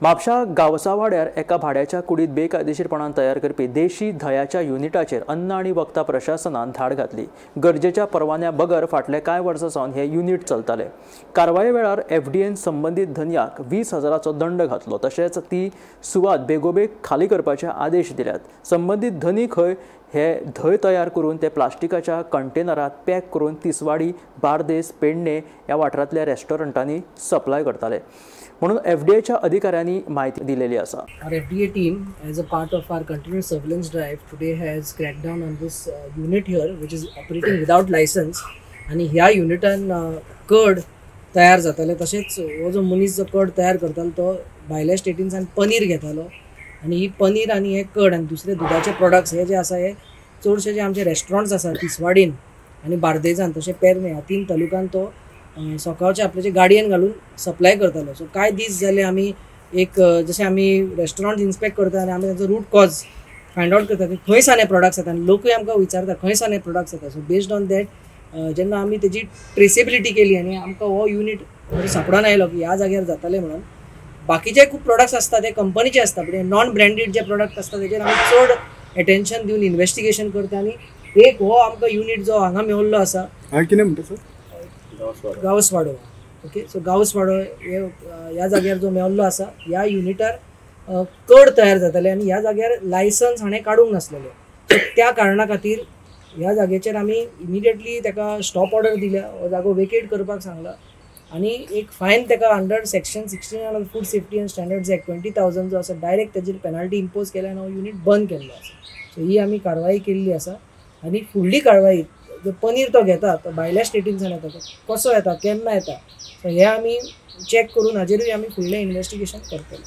म्हापशा गावसावाड्यार एका भाड्याच्या कुडीत बेकायदेशीरपणान तयार करपी देशी धयाच्या युनिटाचेर अन्न आनी वखदां प्रशासनान धाड घातली. गरजेच्या परवान्या बगर फाटले कांय वर्सां सावन हे युनिट चलताले. कारवाये वेळार एफडीएन संबंदीत धनयाक 20,000चो दंड घातलो. तशेंच ती सुवात बेगोबेग खाली करपाचे आदेश दिल्यात. संबंदीत धनी खंय हे धंय तयार करून ते प्लास्टिकाच्या कंटेनरात पॅक करून तिसवाडी, बार्देस, पेडणे ह्या वाठारांतल्या रेस्टॉरंटांनी सप्लाय करताले म्हणून एफडीएच्या अधिकाऱ्यांनी म्हायती दिलेली आसा. Our FDA team, as a part of our continuous surveillance drive, today has cracked down on this unit here, which is operating without license. आनी ह्या युनिटान कर्ड तयार जाताले. तशेंच हो जो मनीस जो कर्ड तयार करतालो तो भायल्या स्टेटीनसान पनीर घेतालो आनी ही पनीर आनी हे कर्ड आनी दुसरे दुदाचे प्रोडक्ट्स हे जे आसा हे चडशे जे आमचे रेस्टॉरंट्स आसा तिसवाडीन आनी बार्देजान तशें पेरणे ह्या 3 तालुक्यान तो सकाळचे आपल्याचे गाडयेन घालून सप्लाय करतालो. सो कांय दीस जाले आमी एक जशें आमी रेस्टॉरंट इन्स्पेक्ट करता आनी आमी तांचो रूट कॉज फायंड आवट करता की खंय सान हे प्रोडक्ट्स येता आनी लोकूय आमकां विचारता खंय सान हे प्रोडक्ट्स येता. सो बेस्ड ऑन that जेन्ना आमी तेजी ट्रेसेबिलिटी केली आनी आमकां हो युनिट सापडोन आयलो की ह्या जाग्यार जाताले म्हणून. बाकीचे खूब प्रोडक्ट्स आसता ते कंपनीचे आसता, पण नॉन ब्रँडेड जे प्रोडक्ट आसता तेजेर आमी चड एटेन्शन दिवन इन्वेस्टिगेशन करता. आनी एक हो आमकां युनिट जो हांगा मेवल्लो आसा, कितें म्हणटा sir, Gaunswado. Okay, so Gaunswado ह्या जाग्यार जो मेवल्लो आसा ह्या युनिटार कर्ड तयार जाताले आनी ह्या जाग्यार लायसन्स हाणें काडूंक नासलेलें. सो त्या कारणा खातीर ह्या जाग्याचेर आमी इमिडिएटली ताका स्टॉप ऑर्डर दिल्या, हो जागो वेकेट करपाक सांगला आनी एक फायन ताका under section 16 of food safety and standards act 20,000 जो आसा डायरेक्ट ताजेर पेनल्टी इम्पोज केल्या आनी हो युनिट बंद केल्लो आसा. सो ही आमी कारवाई केल्ली आसा आनी फुडली कारवाई जो पनीर तो घेता तो भायल्या स्टेटीनसान येता, तो कसो येता, केन्ना येता, सो हे आमी चॅक करून हाजेरूय आमी फुडलें इन्वेस्टिगेशन करतले.